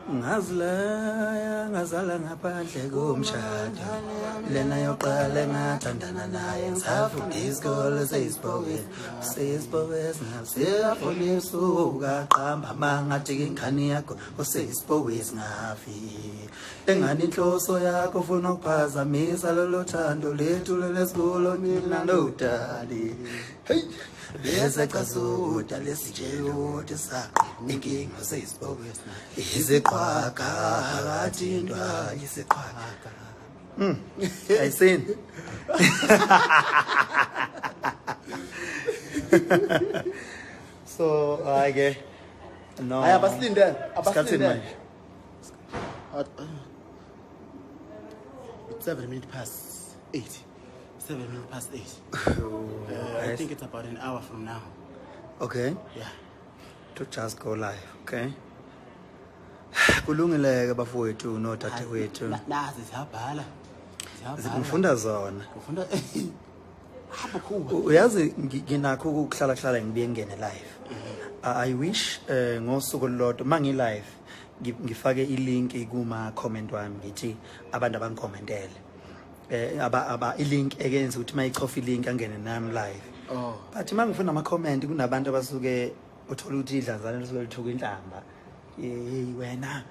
Ngazilaya ngazala ngaphandle komshado lena yoqala ngathandana naye ngisafunda isikole seyisibokwe seyisibokwe singafuna isuka qamba mangathi ingane yakho useyisibokwe singafi engani inhloso yakho ufuna ukuphazamisa lolo thando lethu lelesikulo mina nodali. Hey, bese casuda lesitshela ukuthi saqa inkinga seyisibokwe iziqhwaga akathintwa isiqhwaga. Ayisini. So hayi ke, no. Hayi, abasilindele. Isikhathini Abasilindele. manje? It's 8:07. 8:07. I think it's about an hour from now. Okay. Yeah. To just go live. Okay, kulungile ke bafowethu nodadewethu. Nazi ziyabhala. Ziyabhala. Ngifunda zona. Ufunda hamba khuba. Uyazi nginakho ukuhlala hlala ngibuye ngene live. I wish ngosuku olulodwa mangi live ngifake i-link kuma comment wami, ngithi abantu abangicommentele aba i-link ekenza ukuthi mayichofa i-link angene nami live. Oh. But mangifuna ama comment kunabantu abasuke uthola ukuthi idlanzana lisuke lithuka inhlamba, hey wena,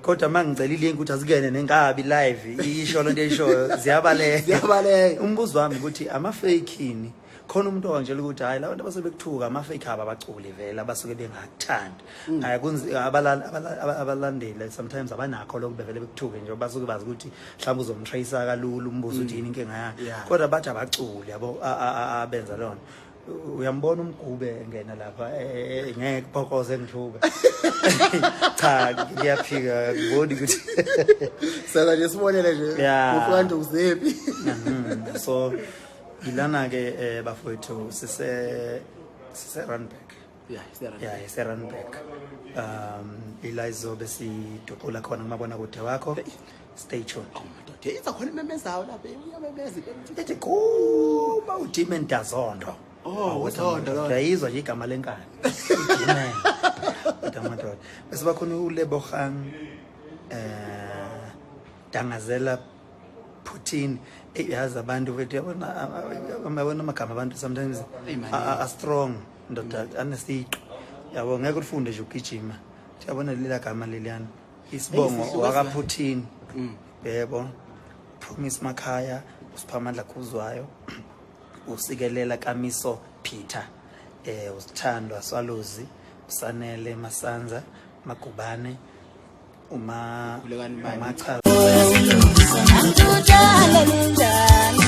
kodwa mangicela i-link ukuthi azingene nenkabi live isho lento eyishoyo, ziyabaleka. Ziyabaleka. Umbuzo wami ukuthi ama fake ini? Khona umuntu owangitshela ukuthi hayi, labantu abasuke bekuthuka ama fake aba abaculi vele abasuke bengakuthandi. Hayi, abalandeli sometimes abanakho lokho, bevele bekuthuke nje, basuke bazi ukuthi mhlawumbe uzomtrace kalula, umbuzo ukuthi yini inkinga yakhe. Kodwa bathi abaculi yabo abenza lona. Uyambona umgube engena lapha, ngeke kuphokoze ngithuka. Cha, ngiyaphika, ngiboni ukuthi Saka nje sibonele nje. Ufika nje uzephi. So ilana ke bafowethu, sise Randburg. Yeah, is there? Yeah, ise Randburg. Ila izobe siduqula khona kumabona kude wakho. Stay tuned. Oh madoda, iza khona imemezayo lapha, uyamemeza. Ethi kuba uDemon Dazondo. Oh, uZondo lo. Uyayizwa nje igama lenkani. uDemon. Kodwa madoda. Bese bakhona uLebogang Dangazela Putin. Yazi abantu bethu, yabona, yabona amagama abantu sometimes Hey, man. a strong ndoda, anesiqi. Yabo, ngeke ulifunde nje ugijima. Yabona lela gama leliyana. Isibongo Hey, waka Putin. Yebo. Promise Makhaya, uSiphamandla Khuzwayo, usikelela Kamiso Peter, usithandwa Swalozi, uSanele Masanza, Magubane, uma Khulekani bani? umacha. Angikutshale ninjani.